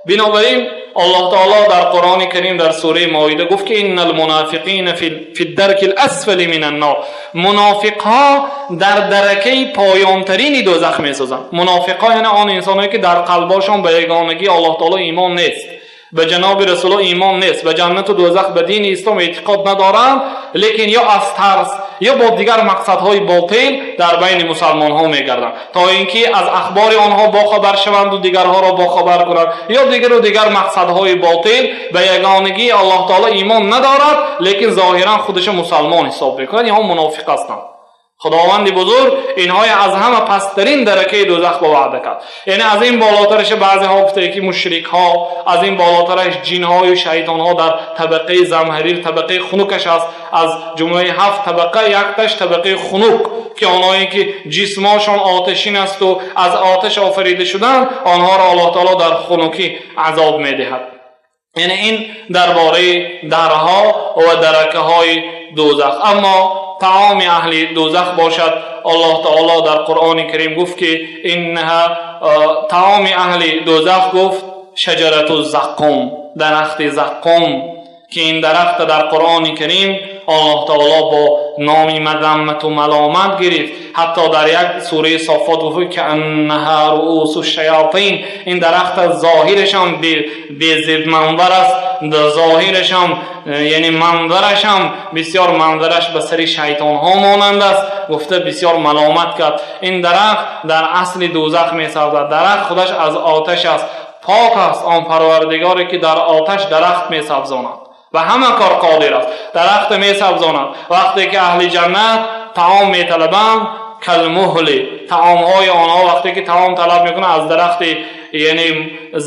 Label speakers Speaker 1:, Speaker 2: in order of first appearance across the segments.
Speaker 1: Бинобар ин Аллоҳ таоло дар Қуръони Карим дар сураи Моида гуфт, ки إن المنافقين في الدرك الأسفل من النار. Мунофиқҳо дар даракаи поёнтарини дӯзах месозанд. Мунофиқҳо, яъне он инсонҳое, ки дар қалбошон ба ягонагии Аллоҳ таоло имон нест, ба ҷаноби Расулулло имон нест, ба ҷаннату дӯзах, ба дини ислом эътиқод надоранд, лекин ё аз тарс, ё бо дигар мақсадҳои ботил дар байни мусалмонҳо мегарданд, то ин ки аз ахбори онҳо бохабар шаванду дигарҳоро бохабар кунанд, ё дигару дигар мақсадҳои ботил. Ба ягонагии Аллоҳ таоло имон надорад, лекин зоҳиран худаша мусалмон ҳисоб мекунад. Инҳо мунофиқ ҳастанд. Худованди бузург инҳои аз ҳама пасттарин даракаи дӯзах ба ваъда кард. Яъне аз ин болотараша баъзеҳо гуфтае, ки мушрикҳо, аз ин болотараш ҷинҳою шайтонҳо дар табақаи замҳарир, табақаи хунукаш аст. Аз ҷумлаи ҳафт табақа якташ табақаи хунук, ки онҳое ки ҷисмошон оташин асту аз оташ офарида шуданд, онҳоро Аллоҳ таоло дар хунукӣ азоб медиҳад. Яъне ин дар бораи дарҳо ва даракаҳои дӯзах. Аммо таоми аҳли дӯзах бошад, Аллоҳ таоло дар Қуръони Карим гуфт, ки иннаҳа таоми аҳли дӯзах, гуфт, شجرة الزقوم, дарахти заққум, ки ин дарахта дар Қуръони Карим Аллоҳ таоло бо номи мазаммату маломат гирифт. Ҳатто дар як сураи Соффот гуфт: كأنها رءوس الشياطين. Ин дарахта зоҳирашам безебманзар аст, зоҳирашам, яъне манзарашам бисёр манзараш ба сари шайтонҳо монанд аст, гуфта бисёр маломат кард. Ин дарахт дар асли дӯзах месабзад. Дарахт худаш аз оташ аст. Пок аст он Парвардигоре, ки дар оташ дарахт месабзонад ва ҳама кор қодир аст. Дарахта месабзонад. Вақте ки аҳли ҷаннат таом металабанд, كالمهل, таомҳои онҳо, вақте ки таом талаб мекунанд, аз дарахти, яъне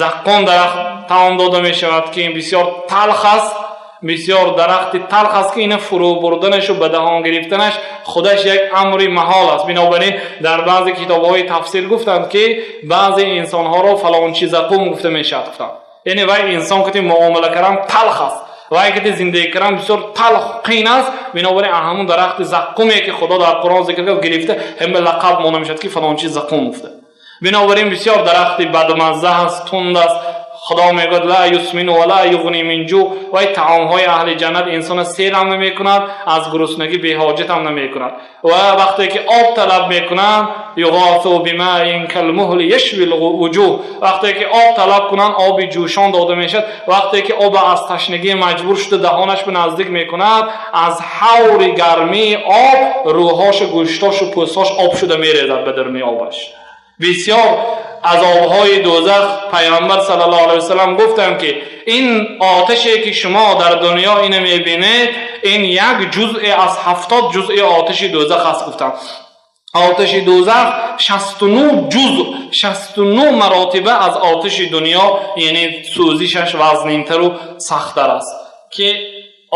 Speaker 1: заққум дарахт таом дода мешавад, ки ин бисёр талх аст. Бисёр дарахти талх аст, ки ина фурӯ бурданашу ба даҳон гирифтанаш худаш як амри маҳол аст. Бинобар ин дар баъзе китобҳои тафсир гуфтанд, ки баъзе инсонҳоро фалончи заққум гуфта мешавад, гуфтанд. Яъне вай инсон кати муомила кардан талх аст, вай кати зиндагӣ кардан бисёр талх, қин аст. Бинобар ин ҳамун дарахти заққуме, ки Худо дар Қуръон зикр кард, гирифта ҳама лақаб монда мешавад, ки фалончи заққум гуфта. Бинобар ин бисёр дарахти бадмазза аст, тунд аст. Худо мегӯяд: لا يسمن ولا يغني من جوع. Вай таомҳои аҳли ҷаннат инсона серам намекунад, аз гуруснагӣ беҳоҷатам намекунад. Ва вақте ки об талаб мекунанд, يغاثوا بماء كالمهل يشوي الوجوه. Вақте ки об талаб кунанд, оби ҷӯшон дода мешавад. Вақте ки об аз ташнагӣ маҷбур шуда даҳонаш ба наздик мекунад, аз ҳаври гармии об рӯҳошу гӯштошу пӯстҳош об шуда мерезад ба даруни обаш. Бисёр азобҳои дӯзах. Пайғамбар саллаллоҳу алайҳи васаллам гуфтанд, ки ин оташе, ки шумо дар дунё ина мебинед, ин як ҷузъе аз 70 ҷузъи оташи дӯзах аст, гуфтанд. Оташи дӯзах 69 ҷузъ, 69 маротиба аз оташи дунё, яъне сӯзишаш вазнинтару сахттар аст, ки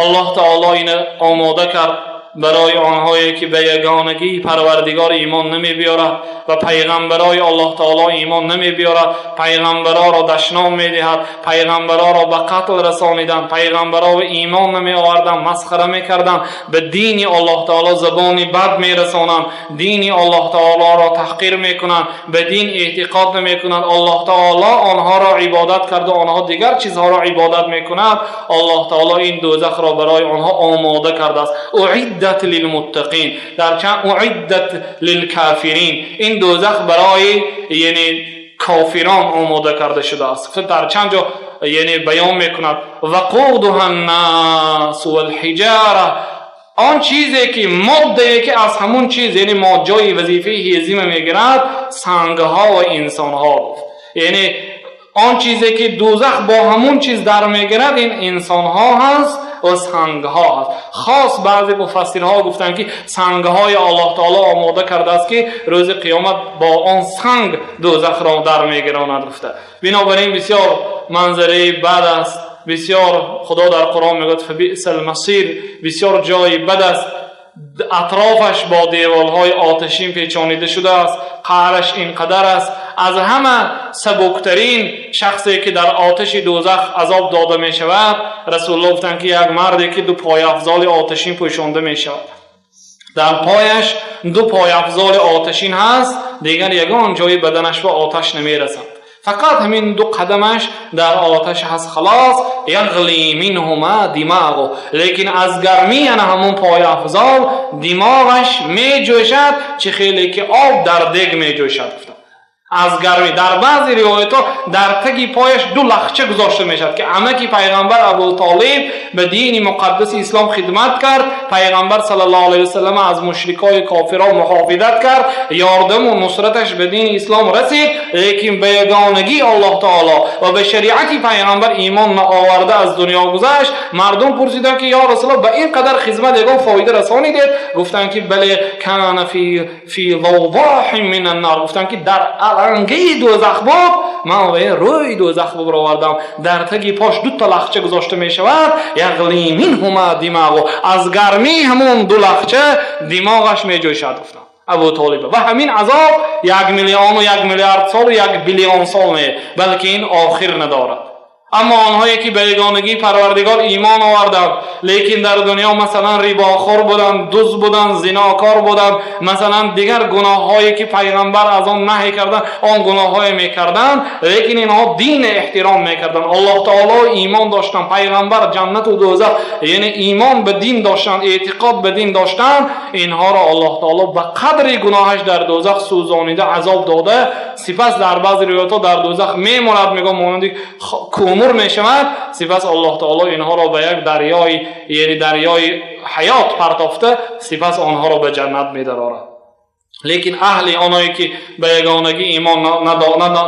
Speaker 1: Аллоҳ таоло ина омода кард барои онҳое, ки ба ягонагии Парвардигор имон намебиёрад ва пайғамбарои Аллоҳ таоло имон намебиёрад, пайғамбароро дашном медиҳад, пайғамбароро ба қатл расониданд, пайғамбароро имон намеоварданд, масхара мекарданд, ба дини Аллоҳ таоло забони бад мерасонанд, дини Аллоҳ таолоро таҳқир мекунанд, ба дин эътиқод намекунанд, Аллоҳ таоло онҳоро ибодат карду онҳо дигар чизҳоро ибодат мекунад. Аллоҳ таоло ин дӯзахро барои онҳо омода кардааст. أعدت للمتقين, дар чанд أعدت للكافرين. Ин дӯзах барои, яъне, кофирон омода карда шудааст, дар чанд ҷо, яъне, баён мекунад. وقودها الناس والحجارة. Он чизе ки моддае, ки аз ҳамун чиз, яъне мо ҷои вазифаи ҳезима мегирад, сангҳо ва инсонҳо, гуфт. Яъне он чизе, ки дӯзах бо ҳамун чиз дар мегирад, ин инсонҳо ҳаст ва сангҳо ҳаст. Хос баъзе муфассирҳо гуфтанд, ки сангҳои Аллоҳ таоло омода кардааст, ки рӯзи қиёмат бо он санг дӯзахро дар мегиронад, гуфта. Бинобар ин бисёр манзараи бад аст. Бисёр Худо дар Қуръон мегӯяд: فبئس المصير. Бисёр ҷои бад аст. Атрофаш бо деволҳои оташин печонида шудааст, қаъраш ин қадар аст. Аз ҳама сабуктарин шахсе, ки дар оташи дӯзах азоб дода мешавад, Расулулло гуфтанд, ки як марде, ки ду пойафзоли оташин пӯшонда мешавад, дар пояш ду пойафзоли оташин ҳаст, дигар ягон ҷои баданаш ба оташ намерасад. Фақат ҳамин ду қадамаш дар оташ ҳаст, халос. Яғли минҳума димағу, лекин аз гармӣ ана ҳамун пойафзол димоғаш меҷӯшад, чӣ хеле ки об дар дег меҷӯшад, гуфта аз гармӣ. Дар баъзе ривоятҳо дар таги пояш ду лахча гузошта мешавад, ки амаки пайғамбар Абу Толиб ба дини муқаддаси ислом хидмат кард, пайғамбар саллаллоҳу алайҳи васаллам аз мушрикои кофирон муҳофизат кард, ёрдаму нусраташ ба дини ислом расид, лекин ба ягонагии Аллоҳ таоло ва ба шариати пайғамбар имон наоварда аз дунё гузашт. Мардум пурсиданд, ки ё Расулаллоҳ, ба ин қадар хизмат ягон фоида расонидед? Гуфтанд, ки бале, кана фи лавдаҳин мин аннор, гуфтанд, ки дар алангаи дӯзах буд, ман вай рӯи дӯзах бибаровардам. Дар таги пош дута лахча гузошта мешавад, яғли минҳума димағу, аз гармии ҳамон ду лахча димоғаш меҷӯшад, гуфтанд Абу Толиба. Ва ҳамин азоб 1 миллиону 1 миллиард солу 1 биллион сол не, балки ин охир надорад. Аммо онҳое ки ба ягонагии Парвардигор имон оварданд, лекин дар дунё масалан рибохӯр буданд, дузд буданд, зинокор буданд, масалан дигар гуноҳҳое ки пайғамбар аз он наҳй карданд, он гуноҳҳое мекарданд, лекин инҳо дин эҳтиром мекарданд, Аллоҳ таоло имон доштанд, пайғамбар, ҷаннату дӯзах, яъне имон ба дин доштанд, эътиқод ба дин доштанд, инҳоро Аллоҳ таоло ба қадри гуноҳаш дар дӯзах сӯзонида, азоб дода, сипас дар баъзе ривоятҳо дар дӯзах мемонад, мегӯ монанди кӯмур мешавад. Сипас Аллоҳ таоло инҳоро ба як дарёи, яъне дарёи ҳаёт партофта, сипас онҳоро ба ҷаннат медарорад. Лекин аҳли оное ки ба ягонагӣ имон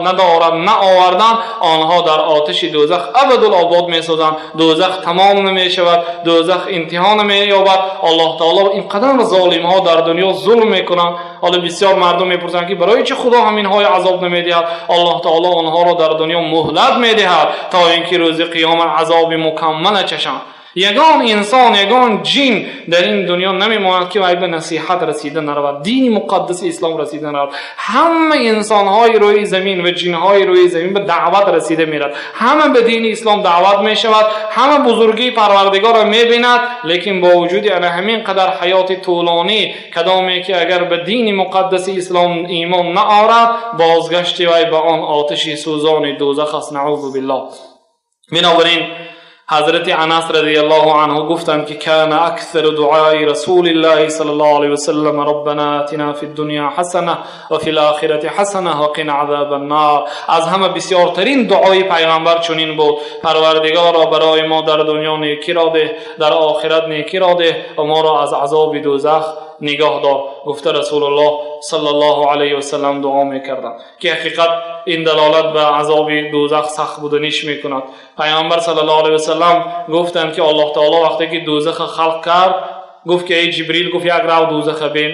Speaker 1: надоранд, наоварданд, онҳо дар оташи дӯзах абадул обод месозанд. Дӯзах тамом намешавад, дӯзах интиҳо намеёбад. Аллоҳ таоло ин қадар золимҳо дар дунё зулм мекунанд. Ҳоло бисёр мардум мепурсанд, ки барои чӣ Худо ҳаминҳои азоб намедиҳад? Аллоҳ таоло онҳоро дар дунё муҳлат медиҳад, то ин ки рӯзи қиёмат азоби мукаммала чашанд. Ягон инсон, ягон ҷин дар ин дунё намемонад, ки вай ба насиҳат расида наравад, дини муқаддаси ислом расида наравад. Ҳама инсонҳои рӯи замин ва ҷинҳои рӯи замин ба даъват расида мерад, ҳама ба дини ислом даъват мешавад, ҳама бузургии Парвардигорро мебинад. Лекин бо вуҷуди ана ҳамин қадар ҳаёти тӯлонӣ, кадоме ки агар ба дини муқаддаси ислом имон наорад, бозгашти вай ба он оташи сӯзони дӯзах аст, наузу биллоҳ. Бинобар ин ҳазрати Анас радиаллоҳу анҳу гуфтанд, ки кана аксару дуои Расулиллаҳи саллаллоҳу алайҳи васаллам: роббана атина фи ддуня ҳасана ва фи лохирати ҳасана ва қина азаба ннор. Аз ҳама бисёртарин дуои пайғамбар чунин буд: Парвардигоро, барои мо дар дунё некиро деҳ, дар охират некиро деҳ ва моро аз азоби дӯзах нигоҳ дор, гуфта Расулуллоҳ саллаллоҳу алайҳи васаллам дуо мекарданд, ки ҳақиқат ин далолат ба азоби дӯзах сахт буданиш мекунад. Пайғамбар саллаллоҳу алайҳи васаллам гуфтанд, ки Аллоҳ таоло вақте ки дӯзаха халқ кард, гуфт, ки эй Ҷибрил, гуфт, як рав дӯзаха бин.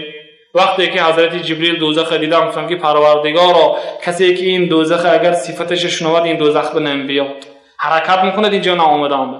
Speaker 1: Вақте ки ҳазрати Ҷибрил дӯзаха дидам, гуфтанд, ки Парвардигоро, касе ки ин дӯзаха агар сифаташа шунавад, ин дӯзах ба намебиёд, ҳаракат мекунад инҷо наомадам.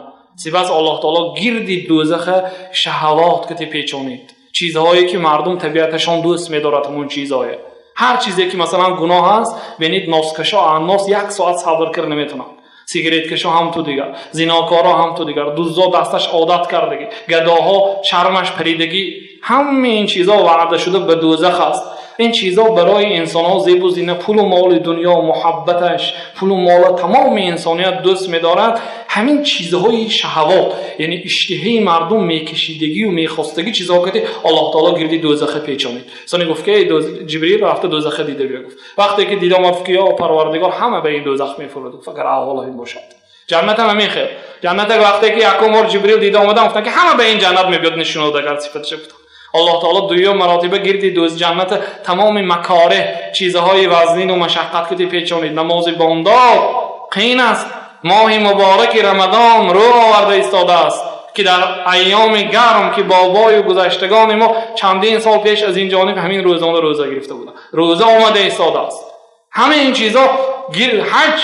Speaker 1: Сипас Аллоҳ таоло гирди дӯзаха шаҳавот кати печонид, чизҳое ки мардум табиаташон дӯст медорад, ҳамон чизҳое, ҳар чизе ки масалан гуноҳ аст. Бинед, носкашо нос як соат сабр карда наметавонад, сигареткашо ҳам ту дигар, зинокоро ҳам ту дигар, дуздо дасташ одат кардагӣ, гадоҳо шармаш паридагӣ, ҳамаи ин чизҳо ваъда шуда ба дӯзах аст. Ин чизҳо барои инсонҳо зебу зина, пулу моли дунё, муҳаббаташ, пулу мола тамоми инсоният дӯст медорад. Ҳамин чизҳои шаҳавот, яъне иштиҳаи мардум, мекашидагию мехостагӣ чизҳо ки Аллоҳ таоло гирди дӯзаха печонид. Сони гуфт, ки Ҷибрил, рафта дӯзаха дида биё, гуфт. Вақте ки дида омад, гуфт, ки ё Парвардигор, ҳама ба ин дӯзах мефурад, гуфт, агар аҳволо ин бошад. Ҷаннат ҳам ҳамин хел. Ҷанната вақте ки якум бор Ҷибрил дида омадам, гуфтанд, ки ҳама ба ин ҷаннат мебиёд, нишонод агар сифаташа, гуфтанд. Аллоҳ таоло дуюм маротиба гирди дӯз ҷанната тамоми макореҳ, чизҳои вазнину машаққат ки печонид. Намози бомдод қиин аст. Моҳи мубораки Рамадон рӯ оварда истодааст, ки дар айёми гарм, ки бобою гузаштагони мо чандин сол пеш аз ин ҷониб ҳамин рӯзона рӯза гирифта буданд, рӯза омада истодааст. Ҳамаи ин чизҳо, ҳаҷ,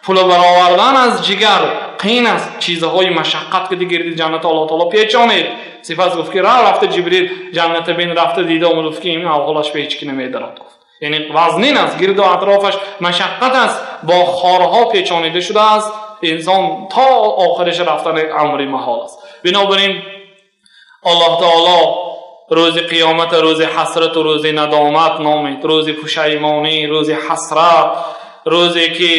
Speaker 1: пула баровардан аз ҷигар қиин аст. Чизҳои машаққат ки гирди ҷанната Аллоҳ таоло печонед. Сипас гуфт, ки рав, рафта Ҷибрил ҷанната бин. Рафта дида омад, гуфт, ки ин аҳволаш ба ҳеҷ ки намедарад, гуфт. Яъне вазнин аст, гирду атрофаш машаққат аст, бо хорҳо печонида шудааст, инсон то охираш рафтан амри маҳол аст. Бинобар ин Аллоҳ таоло рӯзи қиёмата рӯзи ҳасрату рӯзи надомат номид, рӯзи пушаймонӣ, рӯзи ҳасрат. Рӯзе ки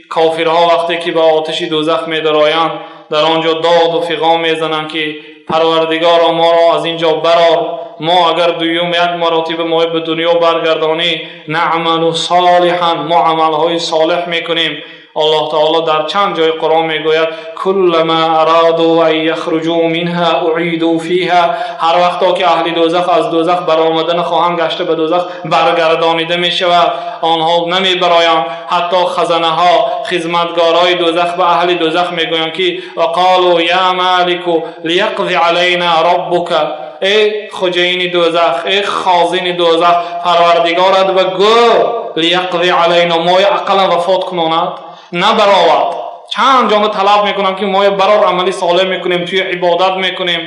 Speaker 1: кофирҳо вақте ки ба оташи дӯзах медароянд, дар он ҷо доду фиғон мезананд, ки Парвардигоро, моро аз ин ҷо барор, мо агар дуюм як маротиба мо ба дунё баргардонӣ, نعمل صالحا, мо амалҳои солеҳ мекунем. Аллоҳ таоло дар чанд ҷои Қуръон мегӯяд: كلما أرادوا أن يخرجوا منها أعيدوا فيها. Ҳар вақто ки аҳли дӯзах аз дӯзах баромадан хоҳанд, гашта ба дӯзах баргардонида мешавад, онҳо намебароянд. Ҳатто хазанаҳо, хизматгорои дӯзах ба аҳли дӯзах мегӯянд, ки وقالوا يا مالك ليقض علينا ربك. Эй хоҷаини дӯзах, эй хозини дӯзах, Парвардигорат ба гӯ, ليقض علينا, моя ақаллан вафот кунонад, набаровад. Чанд ҷонба талаб мекунам, ки моя барор, амали солеҳ мекунем, туи ибодат мекунем,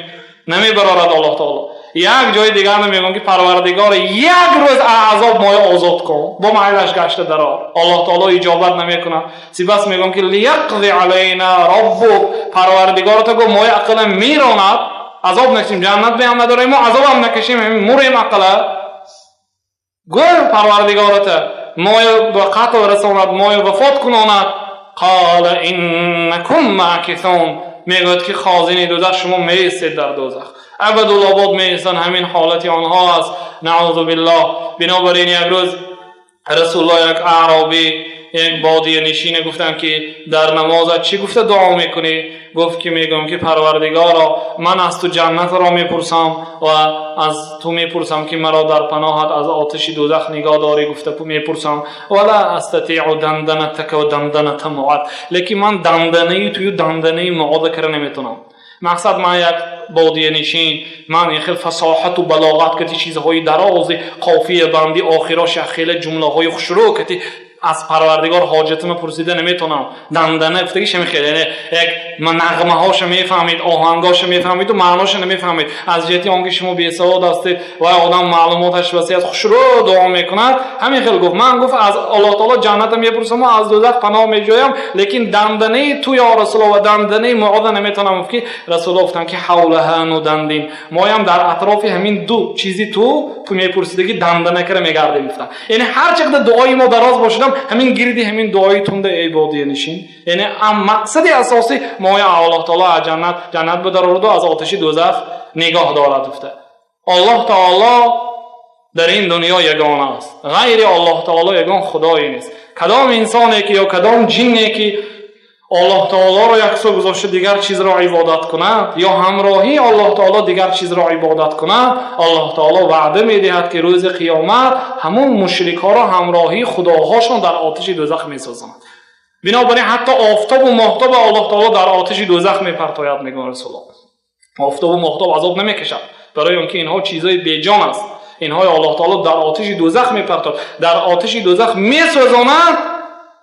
Speaker 1: намебарорад. Аллоҳ таоло як ҷои дигар мегӯям, ки Парвардигор, як рӯз азоб моя озод кун, бо майлаш гашта дарор. Аллоҳ таоло иҷобат намекунад. Сипас мегӯям, ки ليقض علينا ربك, Парвардигората гӯ, моя ақаллан меронад, азоб накашем, ҷаннат беам надорем, мо азобам накашем, мурем, ақала гӯ Парвардигората, моя ба қатл расонад, моя вафот кунонад. قال إنكم ماكثون. Мегӯяд, ки хозини дӯзах, шумо меистед дар дӯзах, абадулобод меистанд. Ҳамин ҳолати онҳо аст, نعوذ بالله. Бинобар ин як рӯз Расулуллоҳ як аъробӣ, як бодиянишине гуфтанд, ки дар намозат чӣ гуфта дуо мекунӣ? Гуфт, ки мегӯям, ки Парвардигоро, ман аз ту ҷаннатро мепурсам ва аз ту мепурсам, ки маро дар паноҳат аз оташи дӯзах нигоҳ дорӣ, гуфта мепурсам. ولا أستطيع دندنتك ودندنة معاذ. Лекин ман данданаи тую данданаи Муода кара наметавонам. Мақсад, ман як бодиянишин, ман ин хел фасоҳату балоғат кати, чизҳои дарози қофиябандӣ, охирош як хеле ҷумлаҳои хушрӯ кати аз Парвардигор ҳоҷатима пурсида наметавонам. Дандана гуфтагиш ҳамин хел, яъне як нағмаҳоша мефаҳмид, оҳангоша мефаҳмиду маъноша намефаҳмид. Аз ҷиҳати он ки шумо бесавод ҳастед ва одам маълумоташ васеъ аст, хушрӯ дуо мекунад. Ҳамин хел гуфт: ман, гуфт, аз Аллоҳ таоло ҷанната мепурсам ва аз дӯзах паноҳ меҷӯям, лекин данданаи ту, ё Расулулло, ва данданаи Муода наметавонам. Гуфт, ки Расулулло гуфтанд, ки حولها ندندن, моям дар атрофи ҳамин ду чизи ту мепурсидагӣ дандана кара мегардем, гуфтанд. Яъне ҳар чӣ қадар дуои мо дароз бошадам, ҳамин гирди ҳамин дуои тунда, эй бодиянишин. Яъне мақсади асосӣ моя Аллоҳ таоло аз ҷаннат бидарораду аз оташи дӯзах нигоҳ дорад, гуфта. Аллоҳ таоло дар ин дунё ягона аст, ғайри Аллоҳ таоло ягон худое нест. Кадом инсоне ки ё кадом ҷинне ки Аллоҳ таолоро яксо гузошта дигар чизро ибодат кунад ё ҳамроҳии Аллоҳ таоло дигар чизро ибодат кунад, Аллоҳ таоло ваъда медиҳад, ки рӯзи қиёмат ҳамон мушрикҳоро ҳамроҳии худоҳошон дар оташи дӯзах месозанд. Бинобар ин ҳатто офтобу моҳтобо Аллоҳ таоло дар оташи дӯзах мепартояд, мегӯяд Расулулло. Офтобу моҳтоб азоб намекашад, барои он ки инҳо чизҳои беҷон аст. Инҳои Аллоҳ таоло дар оташи дӯзах мепартояд, дар оташи дӯзах месӯзонад,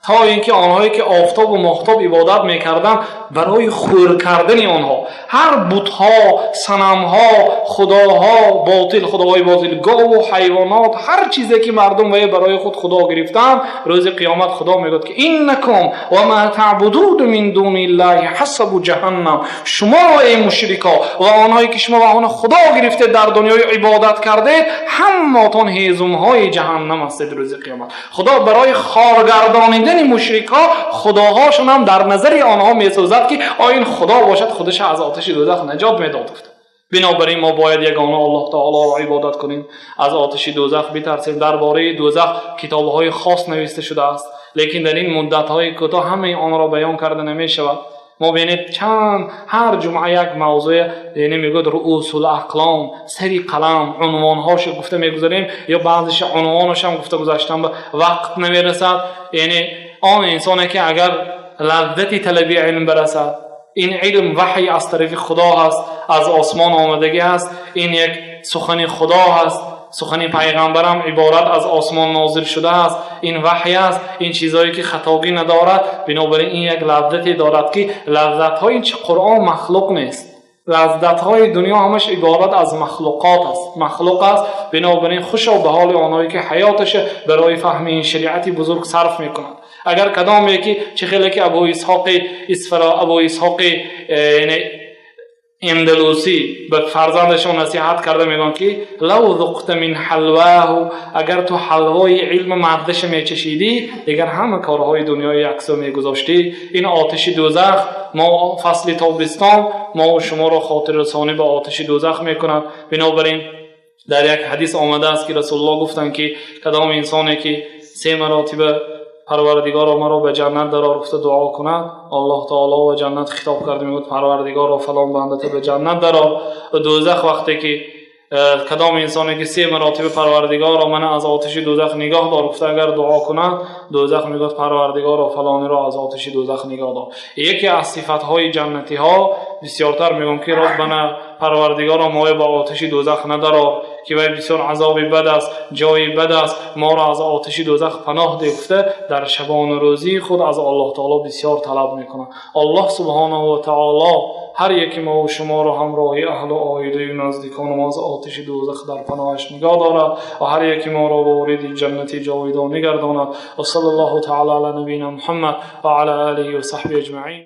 Speaker 1: то ин ки онҳое ки офтобу моҳтоб ибодат мекарданд, барои хӯр кардани онҳо ҳар бутҳо, санамҳо, худоҳо ботил, худоҳои ботил, гову ҳайвонот, ҳар чизе ки мардум вае барои худ худо гирифтанд, рӯзи қиёмат Худо мегӯяд, ки إنكم وما تعبدون من دون الله حصب جهنم. Шумо, эй мушрикҳо, ва онҳое ки шумо ва онҳо худо гирифтед, дар дунёи ибодат кардед, ҳамаатон ҳезумҳои ҷаҳаннам ҳастед. Рӯзи қиёмат Худо барои хоргардонидани мушрикҳо худоҳошон ҳам дар назари онҳо месӯзад, ки о ин худо бошад, худаша аз оташи дӯзах наҷот медод, гуфта. Бинобар ин мо бояд ягона Аллоҳ таолоро ибодат кунем, аз оташи дӯзах битарсем. Дар бораи дӯзах китобҳои хос нависта шудааст, лекин дар ин муддатҳои кӯтоҳ ҳамаи онро баён карда намешавад. Мо бинед, чанд ҳар ҷумъа як мавзӯе, яъне мегӯяд رؤوس الأقلام, сари қалам, унвонҳошо гуфта мегузарем ё баъзеша унвонашам гуфта гузаштан ба вақт намерасад. Яъне он инсоне ки агар лаззати талаби илм барасад, ин илм ваҳй аз тарафи Худо ҳаст, аз осмон омадагӣ ҳаст, ин як сухани Худо ҳаст, сухани пайғамбарам иборат аз осмон нозил шудааст, ин ваҳй аст, ин чизҳое ки хатогӣ надорад. Бинобар ин як лаззате дорад, ки лаззатҳои чи Қуръон махлуқ нест. Лаззатҳои дунё ҳамаш иборат аз махлуқот аст, махлуқ аст. Бинобар ин хушо ба ҳоли онҳое ки ҳаёташа барои фаҳми ин шариати бузург сарф мекунад. Агар кадоме ки чӣ хеле ки Абу Исҳоқи Исфара, Абу Исҳоқи Эндалусӣ ба фарзандашон насиҳат карда мегӯянд, ки لو ذقت من حلواه, агар ту ҳалвои илм маззаша мечашидӣ, дигар ҳама корҳои дунёи яксо мегузоштӣ. Ин оташи дӯзах мо фасли тобистон мо шуморо хотиррасонӣ ба оташи дӯзах мекунад. Бинобар ин дар як ҳадис омадааст, ки Расулуллоҳ гуфтанд, ки кадом инсоне ки се маротиба «Парвардигоро, маро ба ҷаннат дарор» гуфта дуо кунад, Аллоҳ таоло ба ҷаннат хитоб карда мегӯяд: «Парвардигоро, фалон бандата ба ҷаннат дарор». Ва дӯзах вақте ки кадом инсоне ки се маротиба «Парвардигоро, мана аз оташи дӯзах нигоҳ дор» гуфта агар дуо кунад, дӯзах мегӯяд: «Парвардигоро, фалониро аз оташи дӯзах нигоҳ дор». Яке аз сифатҳои ҷаннатиҳо бисёртар мегӯям, ки «Роббана, Парвардигоро, моя ба оташи дӯзах надарор, ки вай бисёр азоби бад аст, ҷои бад аст, моро аз оташи дӯзах паноҳ деҳ» гуфта дар шабону рӯзии худ аз Аллоҳ таоло бисёр талаб мекунад. Аллоҳ субҳонаҳу ва таоло ҳар яки мову шуморо ҳамроҳи аҳлу оилаю наздикону аз оташи дӯзах дар паноҳаш нигоҳ дорад ва ҳар яки моро вориди ҷаннати ҷовидонӣ гардонад. Ва саллаллоҳу таъала ала набийина Муҳаммад ва ала олиҳи ва саҳбиҳи аҷмаин.